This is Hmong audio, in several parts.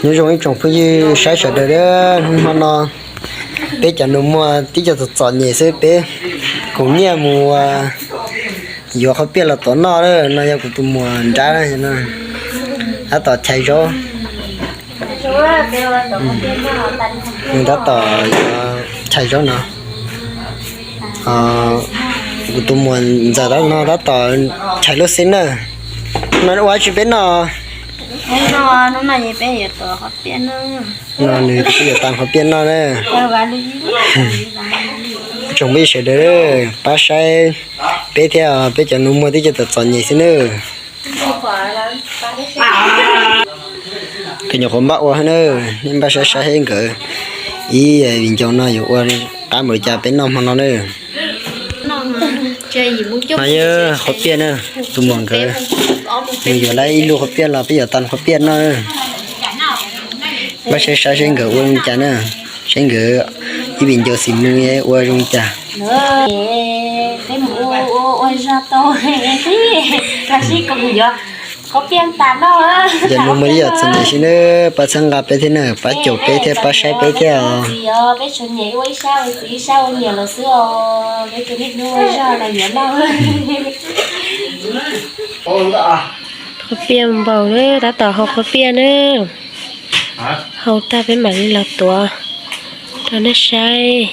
Nyob zoo ib tsoom phooj ywg saib sawv daws, hnub hmo no peb cov nus muag tib co txom txom nyem xwb, peb khoom nyiaj mus yuav qhov piaj los tuav noj. No yog kuv tus muam nrab, tab tom chais zaub. Nws tab tom yuav chais zaub no. Kuv tus muam ntxawm no tab tom chais lub xib nawj. No ua tsi peb noj? No nws peb yuav tas qhov piaj noj na. Tsoom phooj ywg sawv daws, pab saib peb thiab, peb cov nus muag tib co txom txom nyem xwb nawb. Cov nyuam qhuav npaj ua na, nej npaj saib saib seb nkawd ib viv ncaus no yuav ua qab npaum li cas peb noj hmo no na. No yog qhov piaj na, tus muam nkawd nws yuav lawm ib lub qhov piaj los peb yuav tas qhov piaj noj. Npaj saib saib seb nkawd ua zoo cas na, seb nkawd ib viv ncaus xim mus ua zoo cas. Peb mus ua zog tau, tab sis kuv yuav qhov piaj tas noj. Cov nus muag ib yam txom nyem xwb na, pab txhawb nqa peb thiab na, pab caum peb thiab pab saib peb thiab os. Peb txom nyem ua ib sab ua txiv ib sab ua niam los xwb os, peb tus niaj hnub ua zog los yuav noj. Qhov piaj npaum na, tab tom hau qhov piaj na. Hau tag peb mam li los tuav rau nej saib.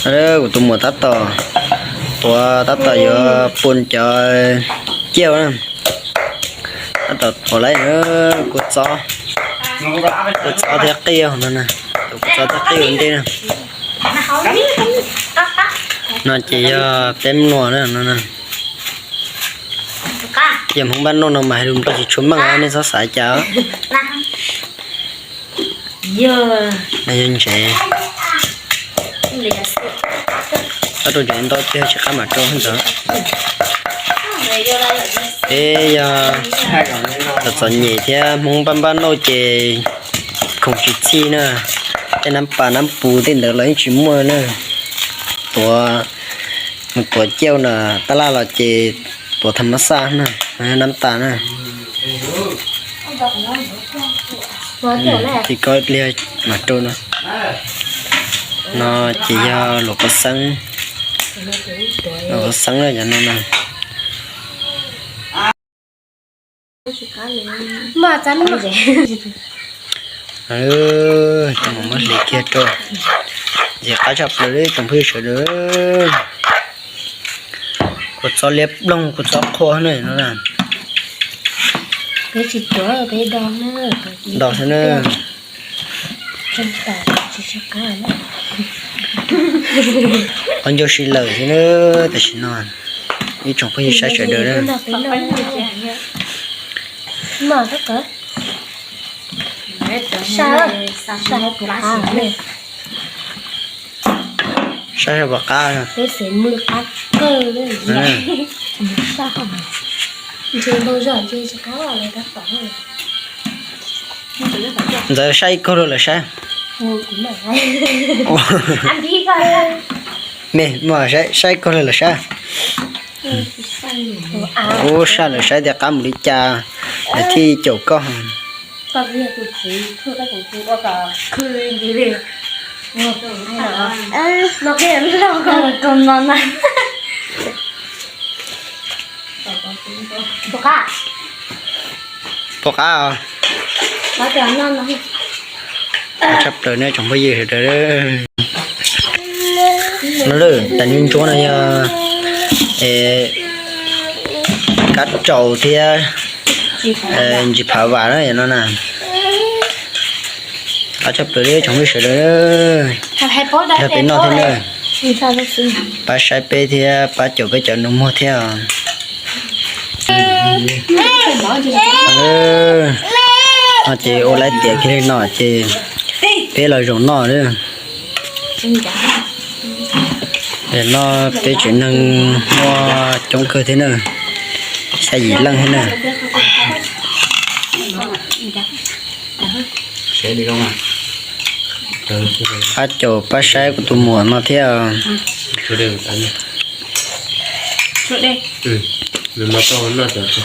Kuv tus muam tab tom tuav, tab tom yuav pun cov ciaj na. Tab tom tuav lawm, kua txob, kua txob thiab qij no, kua txob thiab qij ua ntej na. No ces yog peb mluas na no. Yog Hmoob npaj noj no mas hais lus Nplog tsis tshua meej, nej txhob xav cas. Yog ntsev, tab rau ntsev ntau tiag tsis qab mam rau ntawd. Peb yog txom txom nyem thiab Hmoob npaj npaj noj ces khoom tsis txhij na. Tej nab pas nab pus tej ntawd los yeej tsis muaj na. Tuav, mus tuav ciaj na, tab laj los ces tuav tham mas xaj na, nab tas na. Ces koj liag mam rau no. No ces yog luam kua xeeb, luam kua xeeb na, cov no na. Coj mus muab hliv kiag rau. Ntxim qab tshaj plaws li tsoom phooj ywg sawv daws. Kua txob liab ploog, kua txob qhua na no. Peb tsis tuav, peb do na. Do xwb na. Qhov ncauj si lawm xwb na, tam sim no ib tsoom phooj ywg saib sawv daws na. Saib puas qab. Ntxawm saib ib kaug rau lawv saib. Me, saib ib kaug rau lawv saib. Ub, saib lawv saib tias qab mus li cas, lawv thiaj caum koj. Puas qab os? Tshaj plaws nej tsoom phooj ywg sawv daws. No lawm, tas ntsuab ntsuab no yog kab tsaus thiab ntsis phav vam na no na. Qab tshaj plaws li tsoom phooj ywg sawv daws. Nrog peb noj thiab na. Pab saib peb thiab pab caum peb cov nus muag thiab. No ces ua lawv tiav kiag li no ces peb los zaum noj. Tam no peb tsev neeg muaj coob kawg thiab na, xya yim leej thiab na. Pab caum pab saib kuv tus muam no thiab. Nws mas tau noj cov tso.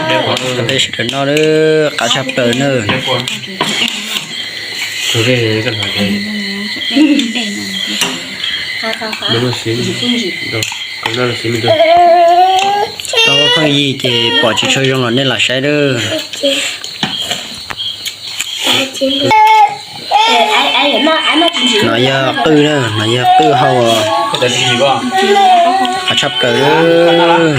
Peb sawv daws noj lawm, qab tshaj plaws na. Tau pheej yig ces pom tsis tshua zoo los nej lam saib lawm. No yog qwj na, no yog qwj hau, qab tshaj plaws lawm.